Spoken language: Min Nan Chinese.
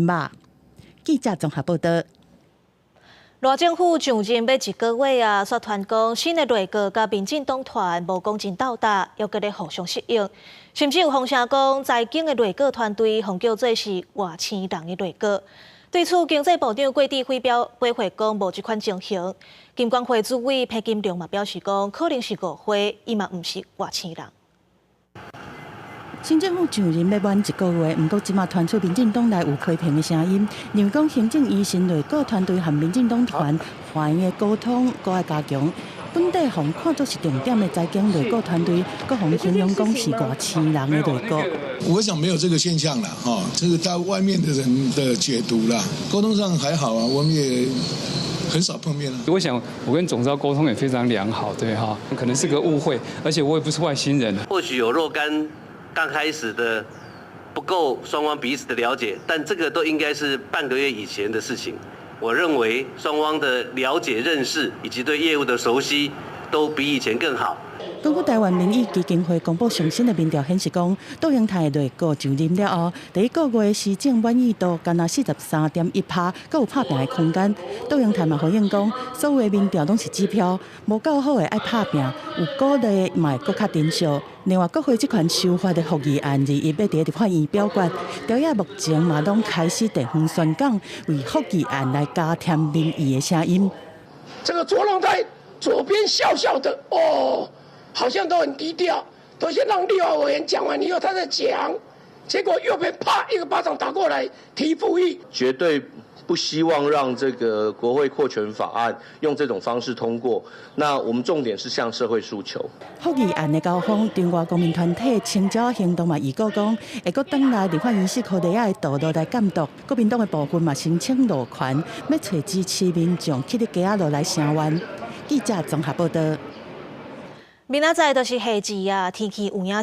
肉。記者綜合報道。賴政府上任欲一個月啊，煞傳講新的內閣佮民進黨團無講真鬥搭，猶閣咧互相適應，甚至有風聲講財經的內閣團隊予叫做是外星人的內閣。對此，經濟部長郭智輝回覆講無這款情形。金管會主委彭金龍嘛表示講，可能是誤會，伊嘛毋是外星人。新政府上任欲滿一個月，毋過這馬傳出民進黨內有批評的聲音，認為講行政院新內閣團隊和民進黨團懷的溝通閣愛加強。本底予看作是重點的財經內閣團隊，閣予形容講是外星人的內閣。我想沒有這個現象啦，哈，這個在外面的人的解讀啦，溝通上還好啊，我們也很少碰面了。我想我跟總召溝通也非常良好，對哈，可能是個誤會，而且我也不是外星人。或許有若干剛開始的不夠雙方彼此的了解，但這個都應該是半個月以前的事情。我認為雙方的了解、認識以及對業務的熟悉都比以前更好。根據台灣民意基金會公布上新的民調顯示，講卓榮泰內閣上任了後，第一個月施政滿意度干焦43.1%，閣有拍拚的空間。卓榮泰嘛回應講，所有的民調攏是指標，無夠好的愛拍拚，有鼓勵嘛會閣較珍惜。另外，國會這款修法的復議案21欲佇立法院表決，朝野目前嘛攏開始地方宣講，為復議案來加添民意的聲音。這個卓榮泰左邊笑笑的，哦，好像都很低調，都先讓立法委員講完以後，他再講，結果右邊啪一個巴掌打過來，提復議，絕對不希望讓這個國會擴權法案用這種方式通過。那我們重點是向社會訴求。復議案的交鋒，中外公民團體青鳥行動嘛預告講，會閣轉來立法院士科利亞的道路來監督。國民黨的部分嘛申請路權，欲揣支持民眾去佇街仔路來聲援。記者綜合報道。明仔載就是夏至啊，天氣有影是